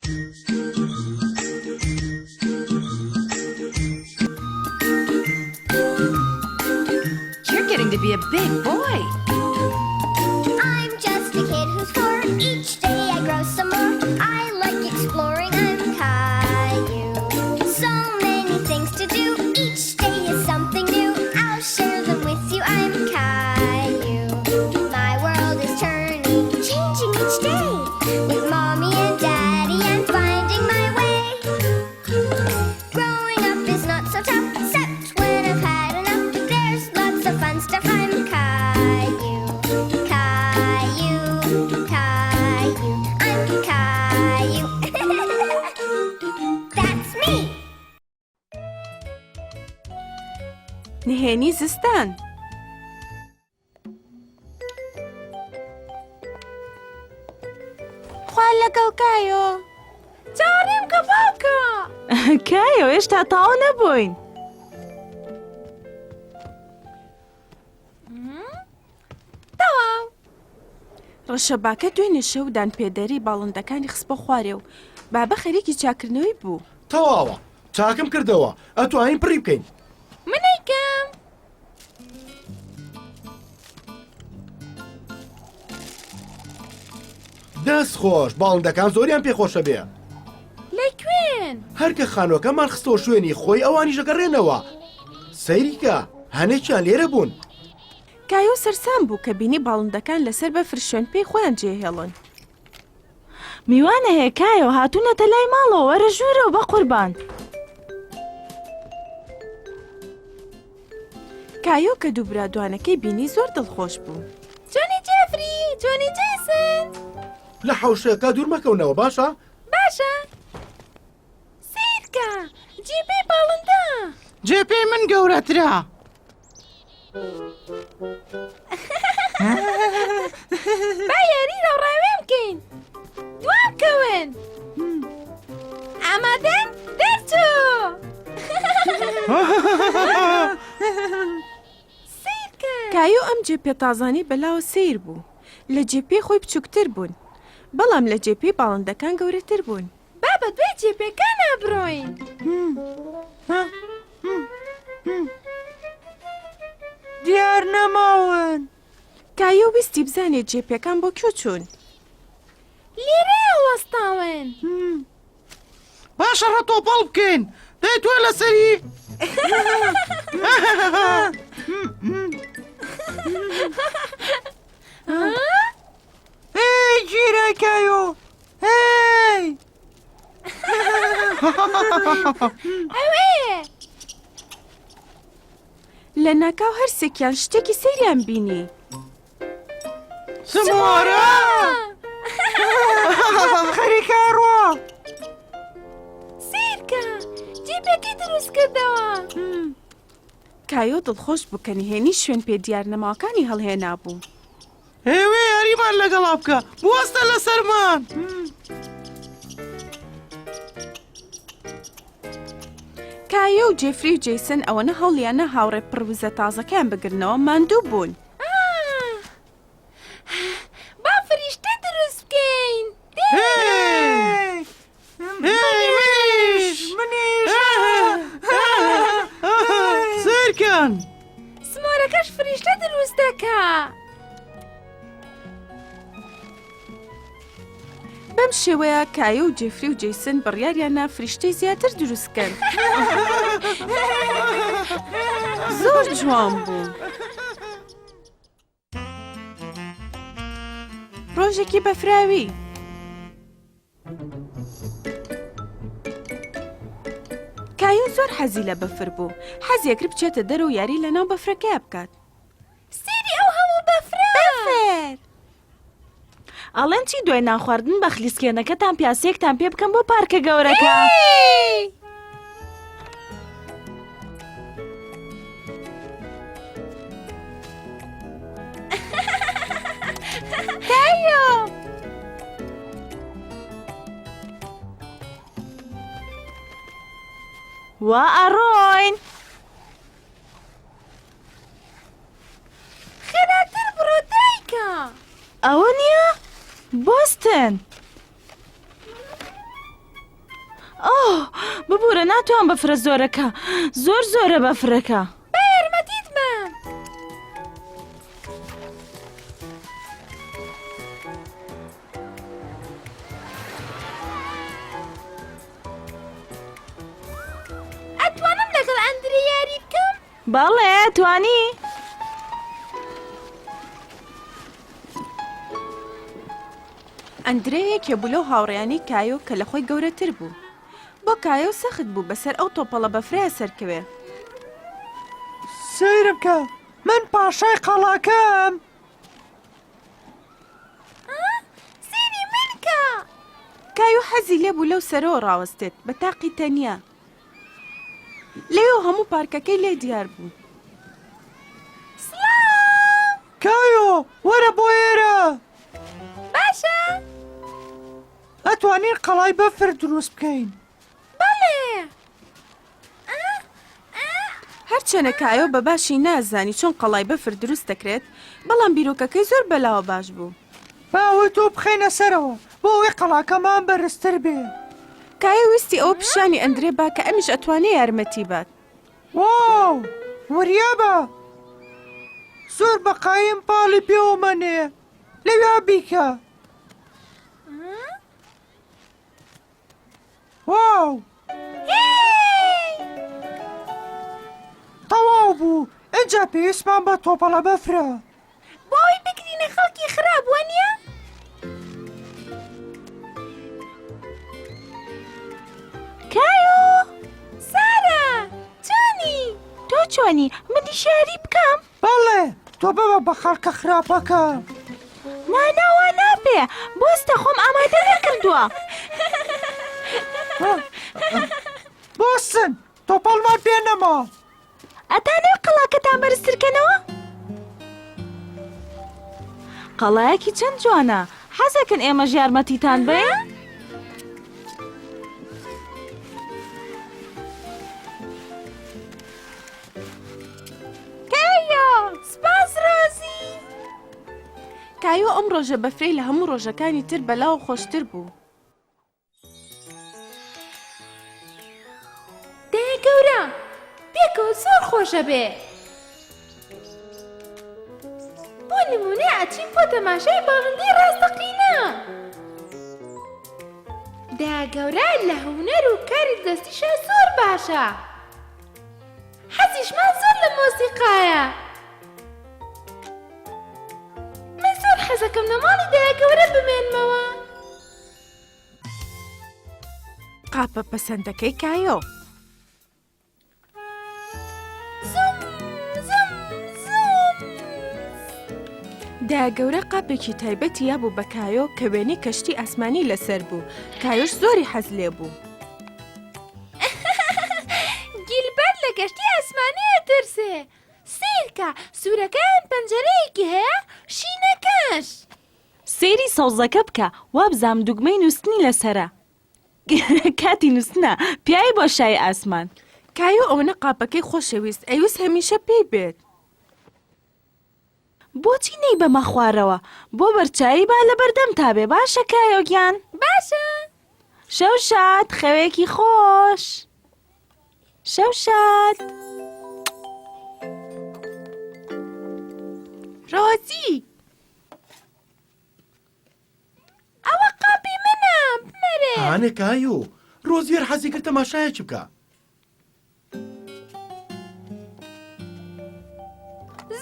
You're getting to be a big boy. I'm just a kid who's four. Each day I grow some more. I like exploring. I'm Caillou. So many things to do. Each day is something new. I'll share them with you. I'm Caillou. My world is turning, changing each day. With mommy and daddy, I'm finding my way. Growing up is not so tough, except when I've had enough. There's lots of fun stuff. I'm Caillou, Caillou, Caillou. I'm Caillou. That's me. نهێنی زستان. خوا لەگەڵ کایۆ چاوەڕێم کە باوکە کایۆ هێشتا تاو نەبووین. تەواو ڕەشەباکە دوێنێ شەو دانپێدەری باڵندەکانی خستبە خوارێ و بابە خەریکی چاکردنەوەی بوو. تەواوە چاکم کردەوە ئەتوانین پڕی بکەین. من ئەیکەم. دەست خۆش باڵندەکان زۆریان پێخۆشە بێ. لە کوێن؟ هەرکە خانوەکەمان خستەوە شوێنی خۆی ئەوانیش ئەگەڕێنەوە. سەیریکە هەنێکیان لێرە بوون. کایۆ سەرسام بوو کە بینی باڵندەکان لەسەر بەفر شوێن پێی خۆیان جێهێڵن. میوانە هەیە کایۆ هاتوونەتە لای ماڵەوە وەرە ژوورەوە بەقوربان. کایۆ کە دوو برا دوانەکەی بینی زۆر دڵخۆش بوو. جۆنی جێفری، جۆنی جەیسن. لە حەوشەکە دوور مەکەونەوە باشە؟ باشە. سەیرکە، جێپێی باڵندە. جێپێی من گەورەترە. با یاری ڕاوڕاوێن بکەین. دوا بکەون. ئامادەن؟ دەرچوو. سەیرکە. کایۆ ئەم جێپێ تازانەی بەلاوە سەیر بوو. لە جێپێی خۆی بچووکتر بوون. بەڵام لە جێپێی باڵندەکان گەورەتر بوون. با بە دوای جێپێکانا بڕۆین. دیار نەماون. کایۆ ویستی بزانێت جێپێکان بۆ کوێ چوون. لێرەیە وەستاون. باشە ڕەتۆپەڵ بکەین. دەی تۆ لەسەری. هێی گیرای کایۆ هێی. ئەوێ. لە ناکاو هەرسێکیان شتێکی سەیریان بینی. سمۆرە خەریکە ڕۆ. سەیرکە جیپێکی دروست کردەوە. کایۆ دڵخۆش بوو کە نهێنی شوێن پێ دیار نەماوەکانی هەڵهێنابوو. هێوێ یاریمان لەگەڵا بکە بوەستە لەسەرمان. کایۆ و جێفری و جەیسن ئەوەنە هەوڵیانە هاوڕێ پڕ وزە تازەکەیان بگرنەوە ماندوو بوون. با فریشتە دروست بکەین. منیش منیش سەیرکەن. سمۆرەکەش فریشتە دروست دەکا. بەم شێوەیە کایۆ و جێفری و جەیسن بڕیاریان نا فریشتەی زیاتر دروست کەن. زۆر جوان بوو. ڕۆژێکی بەفراوی. کایۆ زۆر حەزی لە بەفر بوو. حەزیەکرد بچێتە دەرەوە و یاری لەناو بەفرەکەیا بکات. سەیری ئەو هەموو بەفرە! بەفر! ئەڵێن چی دوای نانخواردن بە خلیسکێنەکەتان پیاسەیەکتان پێ بکەم بۆ پارکە گەورەکە. کایۆ! وا ئەڕۆین. خێراتر بڕۆ دایکە. ئەوە نییە؟ بۆستن. ئۆه ببورە ناتوان بەفرە زۆرەکە زۆر زۆرە بەفرەکە. با یارمەتیت بەم. ئەتوانم لەگەڵ ئەندرێ یاری بکەم؟ بەڵێ توانی. ئەندرێ یەکێ بوو لەو هاوڕێیانەی کایۆ کە لە خۆی گەورەتر بوو. بۆ کایۆ سەخت بوو بەسەر ئەو تۆپەڵە بەفرەیا سەرکەوێ. سەیرم کە، من پاشای قەڵاکەم! سەیری من کە! کایۆ حەزی لێ بوو لەو سەرەوە ڕاوەستێت بە تاقی تەنیا. لەوێوە هەموو پارکەکەی لێ دیار بوو. سڵاو! کایۆ، وەرە بۆ ئێرە! باشە. ئەتوانین قەڵای بەفر دروست بکەین. بەڵێ. هەرچەنە کایۆ بە باشی نازانی چۆن قەڵای بەفر دروست دەکرێت، بەڵام بیرۆکەکەی زۆر بەلاوە باش بوو. با ئەوەی تۆ بخەینە سەرەوە بۆ ئەوەی قەڵاکەمان بەرزتر بێ. کایۆ ویستی ئەوە پیشانی ئەندرێ با کە ئەمیش ئەتوانێ یارمەتی بات. واو! وریا بە! زۆر بە قایم پاڵی پێوە مەنێ. لەویا بیکە. واو! تەواو بوو. ئینجا پێویستمان بە تۆپەڵە بەفرە. بۆ ئەوەی بگرینە خەڵکی خراپ وانییە؟ کایۆ! سارا! چۆنی؟ تۆ چۆنی؟ منیش یاری بکەم؟ بەڵێ، تۆ ببە بە خەڵکە خراپەکە. نا نا وا نابێ، بوەستە خۆم ئامادە نەکردووە. بوەستن، تۆپەڵمان پێ نەما. ئەتانەوێ قەڵاکەتان بەرزتر کەنەوە؟ قەڵایەکی چەند جوانە، حەزەکەن ئێمەش یارمەتیتان بەین؟ کایۆ، سپاس ڕۆزی. کایۆ ئەم ڕۆژە بەفرەی لە هەموو ڕۆژەکانی تر بەلاوە خۆشتر بوو. دایە گەورە، پێکەوە زۆر خۆشە بێ. بۆ نموونە ئەچین بۆ تەماشای باڵندەی ڕاستەقینە. دایە گەورە لە هونەر و کاری دەستیشا زۆر باشە. حەزیشمان زۆر لە مۆسیقایە. من زۆر حەزەکەم لە ماڵی دایە گەورە بمێنمەوە. قاپە پەسەندەکەی کایۆ. زوم زوم زوم. دایە گەورە قاپێکی تایبەتی یابوو بە کایۆ کە وێنەی کەشتی ئاسمانی لەسەر بوو، کایۆش زۆری حەز لێ بوو. گیلبەرت لە کەشتی ئاسمانی ئەترسێ. سەیرکە، سوورەکەیان پەنجەرەیەکی هەیە، شینەکەش. سەیری سەوزەکە بکە وابزانم دوگمەی نوستنی لەسەرە کاتی نوستنە پیاوی بۆشایی ئاسمان. کایۆ ئەوەنە قاپەکەی خۆشەویست ئەیوست هەمیشە پێی بێت. بۆچی نەیبەمە خوارەوە بۆ بەرچایی با لەبەردەمتا بێ باشە کایۆ گیان. باشە. شەو شاد خەوێکی خۆش. شەو شاد. ڕۆزی. ئەوە قاپی منە بمەرێ. هانێ کایو ڕۆزی هەر حەزی کرد تەماشایەکی بکا.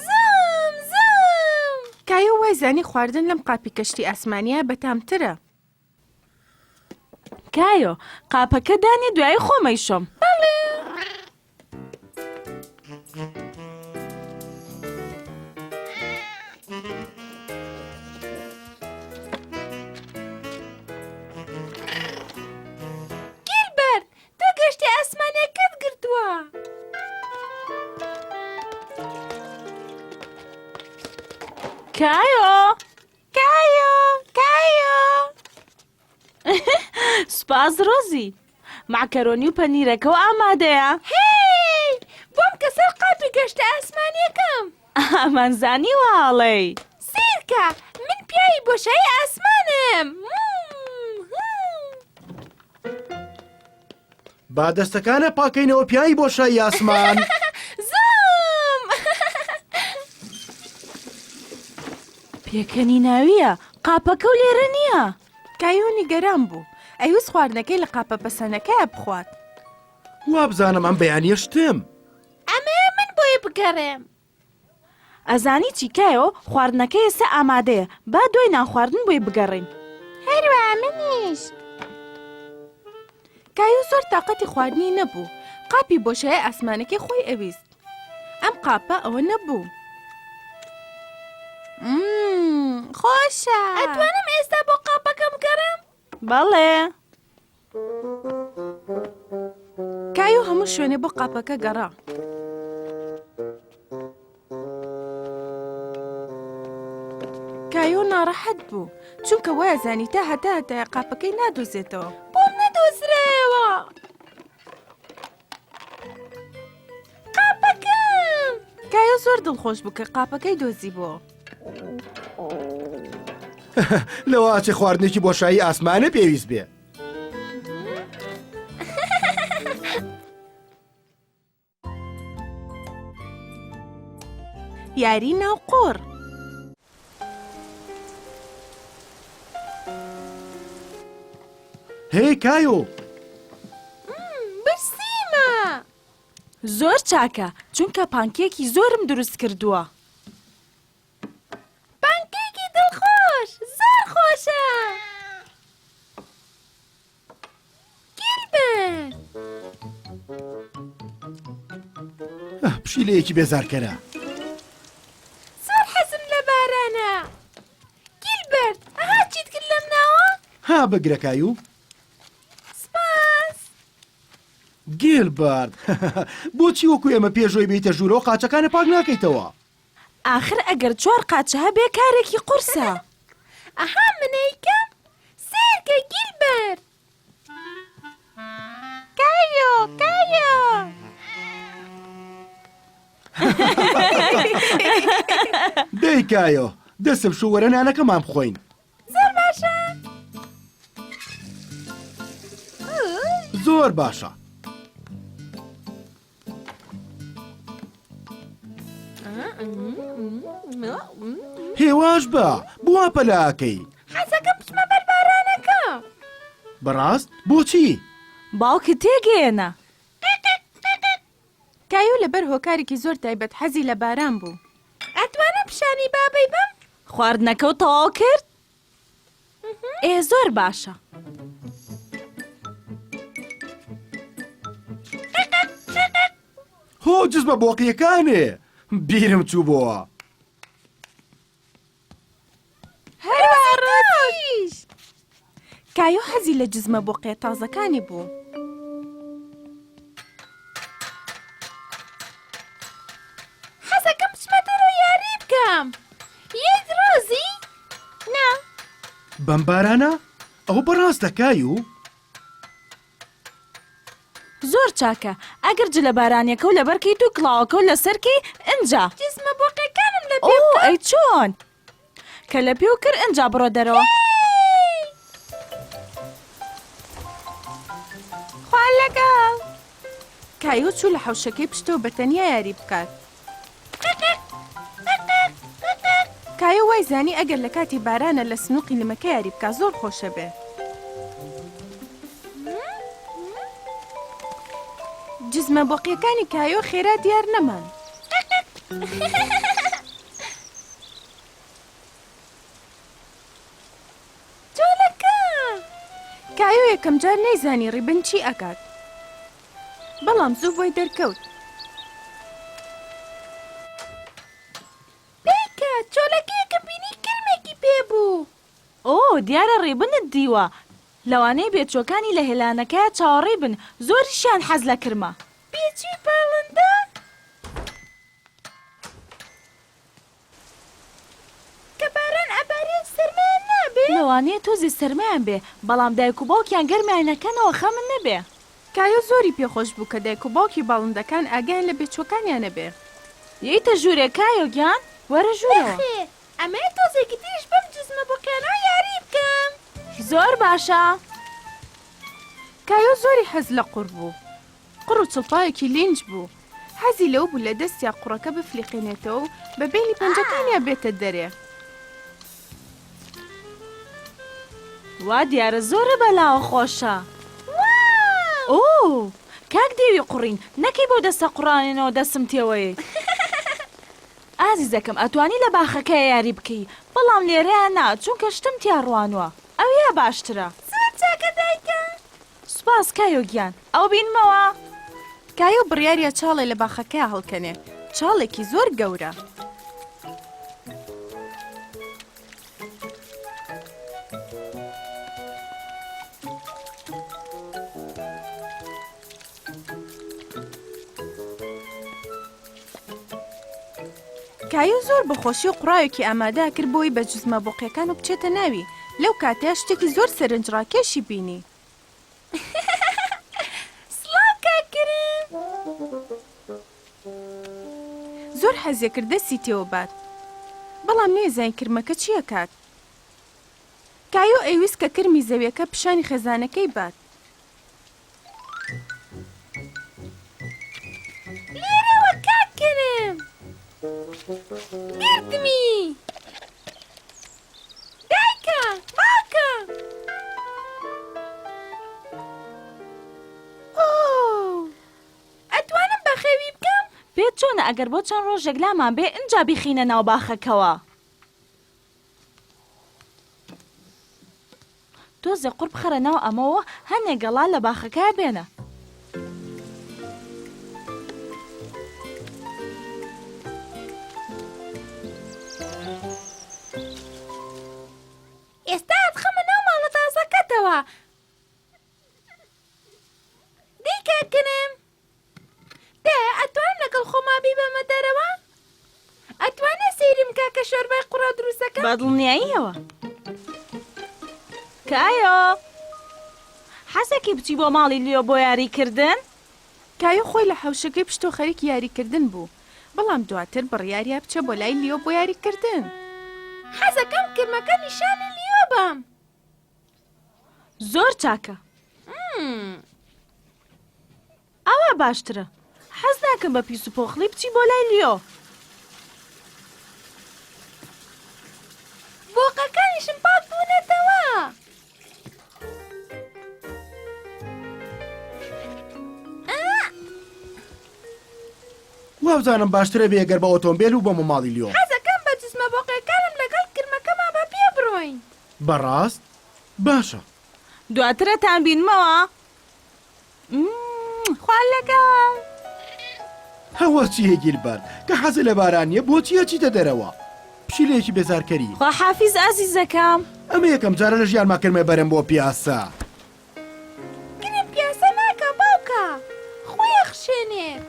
زوم زوم. کایۆ وای زانی خواردن لەم قاپی کەشتی ئاسمانییە بەتامترە. کایۆ، قاپەکە دانێ دوایی خۆم ئەیشۆم. بەڵێ. گیلبەرت، تۆ گەشتی ئاسمانیەکەت گرتووە. کایۆ! کایۆ! کایۆ! سوپاس ڕۆزی. مەعکەرۆنی و پەنیرەکەو ئامادەیە. هێی! بۆم کە سەر قاپی گەشتە ئاسمانیەکەم. ئەمانزانی وا ئەڵێی. سەیرکە من پیاوی بۆشایی ئاسمانم. با دەستەکانە پاکەینەوە پیاوی بۆشایی ئاسمان. زووم. پێکەنیناوییە، قاپەکەو لێرە نییە. کایۆ نیگەران بوو، ئەیوست خواردنەکەی لە قاپە پەسەنەکەیا بخوات. وابزانم ئەم بەیانییە شتم. ئەمەیە من بۆی بگەڕێم. ئەزانی چی کایۆ، خواردنەکە ئێستا ئامادەیە، با دوای نانخواردن بۆی بگەڕێین. هەروا منیش. کایۆ زۆر تاقەتی خواردنی نەبوو، قاپی بۆشایی ئاسمانەکەی خۆی ئەویست. ئەم قاپە ئەوە نەبوو. مم، خۆشە. ئەتوانم ئێستا بۆ قاپەکە بگەڕێم؟ بەڵێ. کایۆ هەموو شوێنێ بۆ قاپەکە گەڕا. کایۆ ناڕەحەت بوو چونکە وایە زانی تا هەتا هەتایە قاپەکەی نادۆزێتەوە. بۆم نەدۆزرایەوە. قاپەکەم! کایۆ زۆر دڵخۆش بوو کە قاپەکەی دۆزیبووە. لەوە ئەچێ خواردنێکی بۆشایی ئاسمانە پێویست بێ. یاری ناو قوڕ. هێی کایۆ! برسیمە! زۆر چاکە چونکە پانکێکی زۆرم دروست کردووە. پانکێکی دڵخۆش زۆر خۆشە. گیلبەرت. پشیلەیەکی بێزارکەرە. زۆر حەزم لە بارانە. گیلبەرت، ئەها چیت کرد لەم ناوە؟ ها بگرە کایو. سپاس. گیلبەرت، بۆچی وەکو ئێمە پێشەوەی بێیتە ژوورەوە قاچەکانت پاک ناکەیتەوە؟ ئاخر ئەگەر چوار قاچە هەبێ کارێکی قورسە. ئەها من ئەیکەم سەیرکە گیلبەرت. کایۆ کایۆ. دەی کایۆ دەستم شو وەرە نانەکەمان بخۆین. زۆر باشە. زۆر باشە. هێواش بە بوا پەلاکەی. حەزەکەم بچمە بەر بارانەکە. بەڕاست؟ بۆچی؟ باوکت تێگەیەنە. کایۆ لەبەر هۆکارێکی زۆر تایبەت حەزی لە باران بوو. ئەتوانم پیشانی بابەی بەم؟ خواردنەکەو تەواو کرد؟ ئێ زۆر باشە. هۆ جزمە بۆقیەکانێ بیرم چووبۆوە. هەروەها ڕۆزیش. کایۆ حەزی لە جزمە بۆقیە تازەکانی بوو. حەزەکەم بچمە دەرەوە یاری بکەم. یەیت ڕۆزی؟ نا. بەم بارانە؟ ئەوە بەڕاستە کایو؟ زۆر چاکە ئەگەر جلە بارانیەکەو لەبەر کەیت و کڵاوەکەو لەسەر کەی ئنجا. جزمە بۆقیەکانم لە پێ ئۆ بکەم. ئەی چۆن کە لە پێو کرد ئنجا بڕۆ دەرەوە. خوا لەگەڵ. کایۆ چوو لە حەوشەکەی پشتەوە بە تەنیا یاری بکات. کایۆ وای زانی ئەگەر لە کاتی بارانە لە سنوقی لمەکە یاری بکا زۆر خۆشە بێ. جزمە بۆقیەکانی کایۆ خێرا دیار نەمان. جۆلەکە! کایۆ یەکەم جار نەیزانی ڕیبن چی ئەکات. بەڵام زوو بۆی دەرکەوت. دایکە، چۆلەکەیەکم بینی کرمێکی پێ بوو. ئۆ، دیارە ڕیبنت دیوە. لەوانەیە بێچووەکانی لە هێلانەکەیا چاوەڕێی بن، زۆریشیان حەز لە کرمە. بێچووی باڵندە؟ کە باران ئەبارێ سەرمایان نابێ؟ لەوانەیە تۆزێ سەرمایان بێ، بەڵام دایک و باوکیان گەرمیان ئەکەنەوە خەمت نەبێ. کایۆ زۆری پێ خۆش بوو کە دایک و باوکی باڵندەکان ئاگایان لە بێچووەکانیان نەبێ. یەیتە ژوورێ کایۆ گیان وەرە ژوورەوە. نەخێر ئەمەوێ تۆزێکی تریش بەم جزمە بۆقیانەوە یاری بکەم. زۆر باشە. کایۆ زۆری حەز لە قوڕ بوو. قوڕ و چڵپاوێکی لینج بوو. حەزی لەوە بوو لە دەستیا قوڕەکە بفلیقێنێتەوە و بە بەینی پەنجەکانیا بێتە دەرێ. وا دیارە زۆرە بەلاوە خۆشە. ئۆ کاک دێوی قوڕین نەکەی بەو دەستە قوڕانێنەوە دەستم تێوەیەی. ئازیزەکەم ئەتوانی لە باخەکەیا یاری بکەی بەڵام لێرەیا نا چونکە شتم تیا ڕوانوە ئەویا باشترە. زۆر چاکە دایکە. سوپاس کایۆ گیان ئەو بینمەوە. کایۆ بڕیاریا چاڵێ لە باخەکەیا هەڵکەنێ چاڵێکی زۆر گەورە. کایۆ زۆر بە خۆشی و قوڕاوێکی ئامادە کرد بۆی بە جزمە بۆقیەکان و بچێتە ناوی لەو کاتەیا شتێکی زۆر سەرنجڕاکێشی بینی. سڵاو کاک کرم. زۆر حەزی کرد دەستی تێوە بات بەڵام نەیزانی کرمەکە چی ئەکات. کایۆ ئەیویست کە کرمی زەویەکە پیشانی خێزانەکەی بات. لێرەوە کاک کرم. گرتمی. دایکە باوکە. ئۆو ئەتوانم بەخێوی بکەم؟ پێت چۆنە ئەگەر بۆ چەند ڕۆژێک لامان بێ ئینجا بیخەینە ناو باخەکەوە؟ تۆزێ قوڕ بخەرە ناو ئەمەوە هەنێ گەڵا لە باخەکە بێنە. ئێستا ئەتخەمە ناو ماڵە تازەکەتەوە. دەی کاک کنم. دایە ئەتوانم لەگەڵ خۆما بیبەمە دەرەوە؟ ئەتوانێ سەیرم کا کە شۆربای قوڕاو دروستەکەم؟ بە دڵنیاییەوە. کایۆ! حەزەکەی بچی بۆ ماڵی لیۆ بۆ یاریکردن؟ کایۆ خۆی لە حەوشەکەی پشتەوە خەریکی یاریکردن بوو، بەڵام دواتر بڕیاریا بچێ بۆ لای لیۆ بۆ یاریکردن. حەزەکەم کرمەکە نیشانی لیۆ بەم. زۆر چاکە. ئاوا باشترە. حەز ناکەم بە پیس و پۆخڵی بچی بۆ لای لیۆ. بۆقەکانیشم پاک بوونەتەوە. وابزانم باشترە بێ گەر بە ئۆتۆمبێل و بۆمە ماڵی لیۆ. حەزەکەم بە جزمە بۆقەکانم لەگەڵ کرمەکەما بە پێ بڕۆین. بەڕاست؟ باشە. دواتر ئەتانبینمەوە. خوا لەگەڵ. ئەوە چییە گیلبەرت؟ کە حەزت لە باران نییە بۆچی ئەچیتە دەرەوە؟ پشیلەیەکی بێزارکەری. خواحافیز ئازیزەکەم. ئەمە یەکەم جارە لە ژیانما کرمێ بەرم بۆ پیاسە. کرم پیاسە ناکا باوکە خۆی ئەخشێنێت.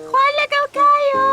خوا لەگەڵ کایۆ.